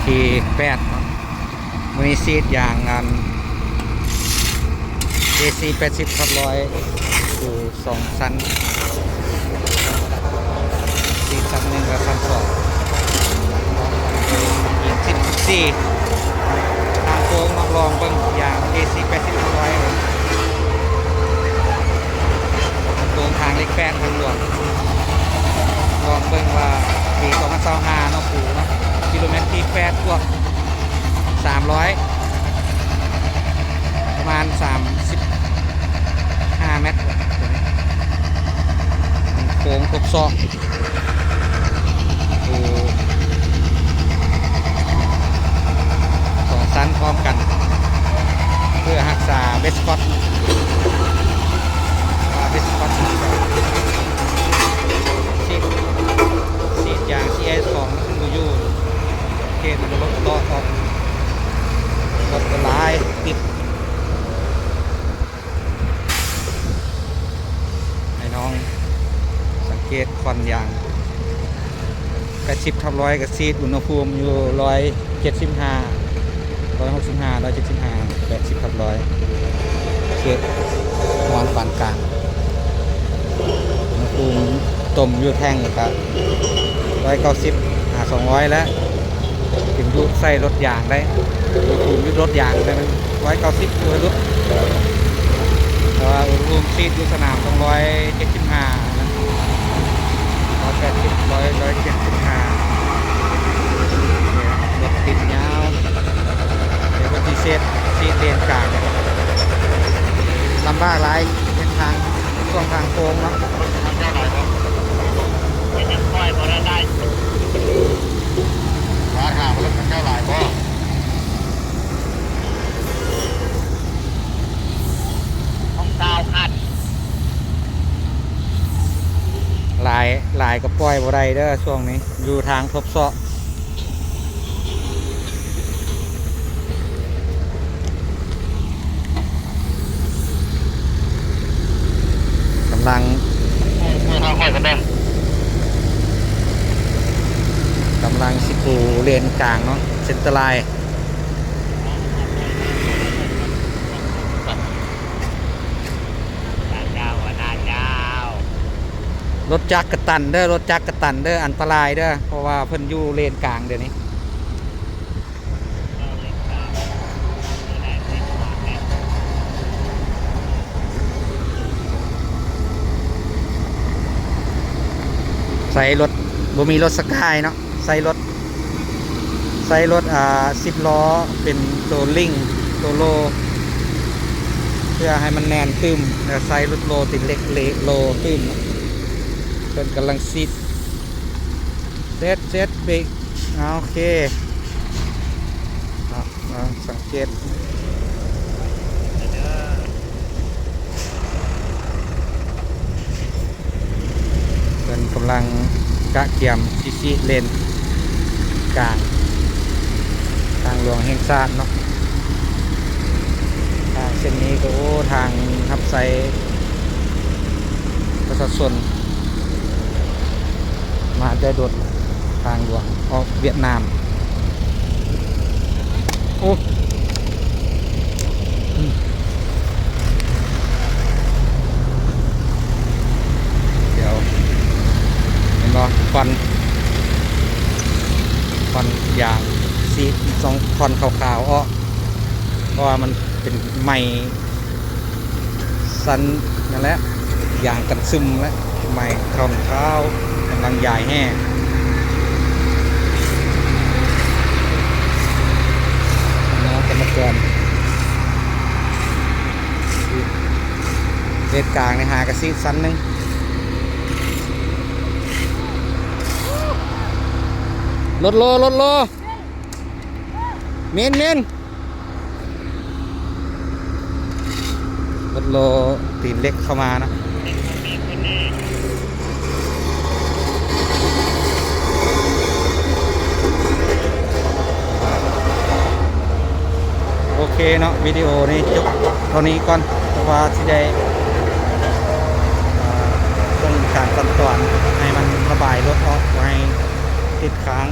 ທີ່ແປດເນາະ ມື້ນີ້ສີດຢາງອັນ ເອຊີ ແປດສິບທັບຮ້ອຍ ຢູ່ສອງຊັ້ນ ສີ່ຊັ້ນໜຶ່ງ ແລະ ຊັ້ນສອງ ອີກສິບສີ່ ທາງໂຄ້ງເນາະ ລອງເບິ່ງຢາງ ເອຊີ ແປດສິບທັບຮ້ອຍ ໂຄງທາງເລກແປດທາງຫຼວງ ລອງເບິ່ງວ່າປີສອງພັນຊາວຫ້າເນາະ ປູເນາະ ກິໂລແມັດທີ່ແປດບວກສາມຮ້ອຍ ປະມານສາມສິບຫ້າແມັດ ໂຄ້ງຄົບຊອກ ໂອ້ ສອງຊັ້ນພ້ອມກັນ ເພື່ອຮັກສາເບສຄອດ ເພາະວ່າເບສຄອດນີ້ກໍສີດ ສີດຢາງ ຊີໄອ ຂອງມັນບໍ່ຢູ່ ເຂດມັນກໍລົດກໍອອກ ລົດກໍຫຼາຍ ຕິດ ໃຫ້ນ້ອງສັງເກດຄວັນຢາງ ແປດສິບທັບຮ້ອຍ ກໍສີດອຸນຫະພູມຢູ່ຮ້ອຍເຈັດສິບຫ້າ ຮ້ອຍຫົກສິບຫ້າ ຮ້ອຍເຈັດສິບຫ້າ ແປດສິບທັບຮ້ອຍ ເຂດຮ້ອນປານກາງ ອຸນຫະພູມຕົມຢູ່ແທ້ງກໍຮ້ອຍເກົ້າສິບ ຫາສອງຮ້ອຍ ແລ້ວ ເປັນຢູ່ໃສ່ລົດຢາງໄດ້ ອຸນຫະພູມຢູ່ລົດຢາງໄດ້ ມັນຮ້ອຍເກົ້າສິບ ບໍ່ໃຫ້ຫຼຸດ ແຕ່ວ່າອຸນຫະພູມສີດຢູ່ສະໜາມຕ້ອງຮ້ອຍເຈັດສິບຫ້ານະ ຮ້ອຍແປດສິບ ຮ້ອຍ ຮ້ອຍເຈັດສິບຫ້າ ລົດຕິດຍາວ ເປັນອຸບັດຕິເຫດ ສີດເລນກາງ ລຳບາກຫຼາຍ ເສັ້ນທາງ ຊ່ວງທາງໂຄ້ງເນາະ ມັນຍັງປ່ອຍບໍ່ໄດ້ ວ່າຖາມວ່າລົດມັນເຈົ້າຫຼາຍບໍ່? ຂອງຊາວຄັນ ຫຼາຍ ຫຼາຍກໍປ່ອຍບໍ່ໄດ້ເດີ ຊ່ວງນີ້ຢູ່ທາງທົບເຊາະ. ກຳລັງ ເອີ ເອີ ທາງຂ້ອຍກໍໄດ້ ກຳລັງຊິປູເລນກາງເນາະ ເຊັນເຕີລາຍ ເຈົ້າ ເຈົ້າ ເຈົ້າ ລົດຈັກກະຕັນເດີ ລົດຈັກກະຕັນເດີ ອັນຕະລາຍເດີ ເພາະວ່າເພິ່ນຢູ່ເລນກາງດຽວນີ້. ໃຊ້ລົດ ບໍ່ມີລົດສະກາຍເນາະ ໃຊ້ລົດ ໃຊ້ລົດ ອ່າ ສິບລໍ້ ເປັນໂຕລິ້ງ ໂຕໂລ ເພື່ອໃຫ້ມັນແໜ້ນຕື່ມ ແລ້ວໃຊ້ລົດໂລຕີນເຫຼັກ ເລ ໂລຕື່ມ ເພິ່ນກຳລັງສີດ ເຊັດ ເຊັດ ເບຣກ ອ່າ ໂອເຄ ອ່າ ສັງເກດ ເພິ່ນກຳລັງກະກຽມຊິສີດເລນກາງ ທາງຫຼວງແຫ່ງຊາດເນາະ ທາງເສັ້ນນີ້ກໍ ໂອ້ ທາງຮັບໃຊ້ປະຊາຊົນ ມາແຕ່ດົນ ທາງຫຼວງອອກຫວຽດນາມ ໂອ້ ອືມ ດຽວ ເຫັນບໍ່ ຄວັນ ຄວັນຢາງສີດ ຕ້ອງຄວັນຂາວໆອອກ ເພາະວ່າມັນເປັນໄໝ້ ຊັ້ນນັ້ນແຫຼະ ຢາງກັນຊຶມແຫຼະ ໄໝ້ເທົາຂາວ ກຳລັງຢາຍແຮ່ ເນາະ ກຳມະກອນ ເລນກາງນີ້ຫາກະສີດຊັ້ນໜຶ່ງ ລົດໂລ ລົດໂລ ເມນ ເມນ. ລົດໂລຕີນເຫຼັກເຂົ້າມາເນາະ ໂອເຄເນາະ ວິດີໂອນີ້ຈົບເທົ່ານີ້ກ່ອນ ເພາະວ່າຊິໄດ້ ເອີ ສົ່ງການສັ່ນຕອນໃຫ້ມັນລະບາຍລົດອອກ ບໍ່ໃຫ້ຕິດຄ້າງ.